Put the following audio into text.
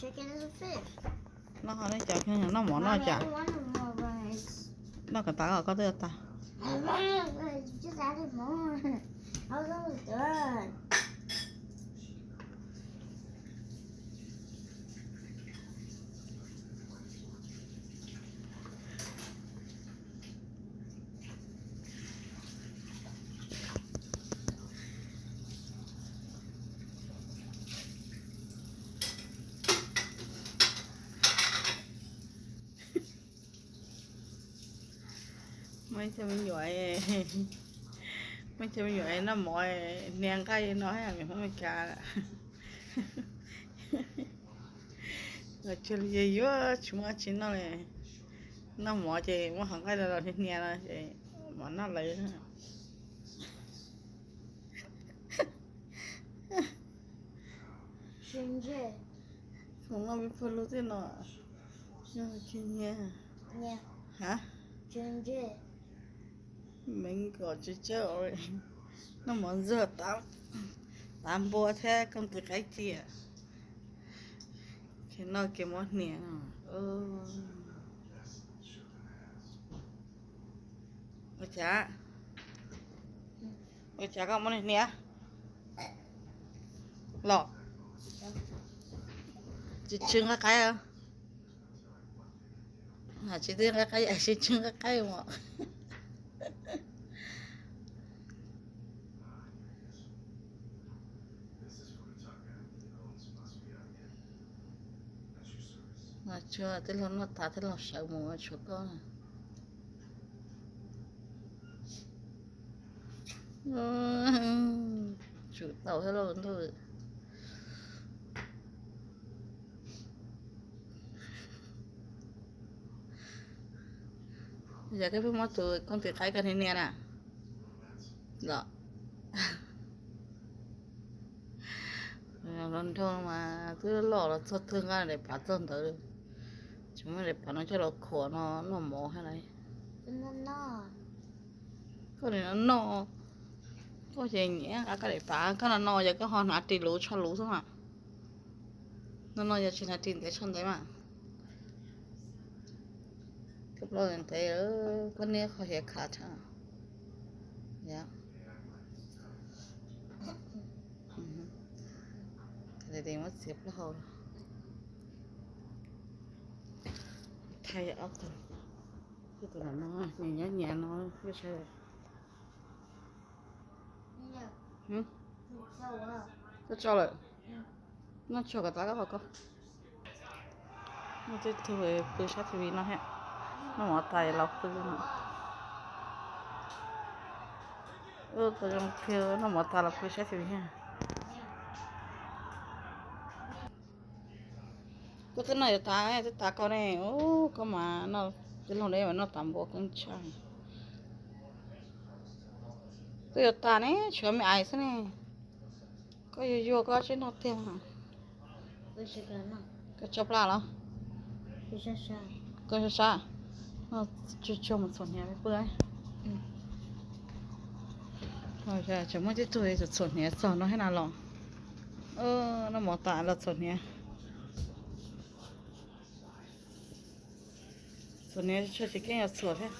Noj ho nej cov noj mov noj cas? Noj kom tas koj twb tag. Muaj ib tug me nyuam, muaj ib tug me nyuam noj mov hnia nqaij no hais tias Hmoob Meskas. Los cuag li yuav tsis muaj dab tsi noj li. Noj mov ces muab hov nqaij los hnia hnia no ces mam noj lawv. Khoom noj peb pawg lug tej no, yog tsis nyiam. Ha? Mev kom tsis tsawg, noj mov ntxuag, tav npua thiab kooj tis qaib cia. Ces noj kev muab hnia no. Ua cas, ua cas koj muab hnia los? Tsis tsw nqaij qaib? Tsis twb nqaij qaib, tsis tsw nqaij qaib mas. Mas tshuav tej laug noj tas tej laug sawv mus tshuav koj. Tsum tau thiab lauj ntuj. Yog koj pheej muab tus kooj tis qaib koj hnia hnia na los? Los nrog mas twb loj los txog twg nqa daim pav txog ntawd. Tseem muab daim pav no coj los khuam no noj mov hab lauj. Koj nim no noj, koj ces nyiam nqa koj daim pav, koj no no yog koj ho hnav ris luv tsho luv xwb mas. No no yog tsis hnav ris ntev tsho ntev mas. Koj plaub ntev, koj niaj qhov hiav khav tshaj. Muab txiav plaub hau. Thaij ob tug, tus no nyiam nyob nyiam no, saib. Koj tso lawm. Noj tsuag kom tas koj qhov koj. Muaj tej tug pw saib T V no thiab. Noj mov tas los pw no. Ua zoo kawg, noj mov tas los pw saib T V thiab. Koj twb noj yuav tas, twb tas koj ne. Ub, koj mas noj, tij laug deb mas noj tas npua koob tshaj. Twb yuav tas ne, tshuav me ais xwb ne. Koj yuag yuag koj tsib noj tiag. Koj tso plab los? Koj sab sab, tsuag tsuag mus txhuam hniav pw. Tseem muaj tib tug txhuam hniav txog no thiab na los. Noj mov tas los txhuam hniav. Txhuam hniav tshuav tsis keej yuav txhuam thiab.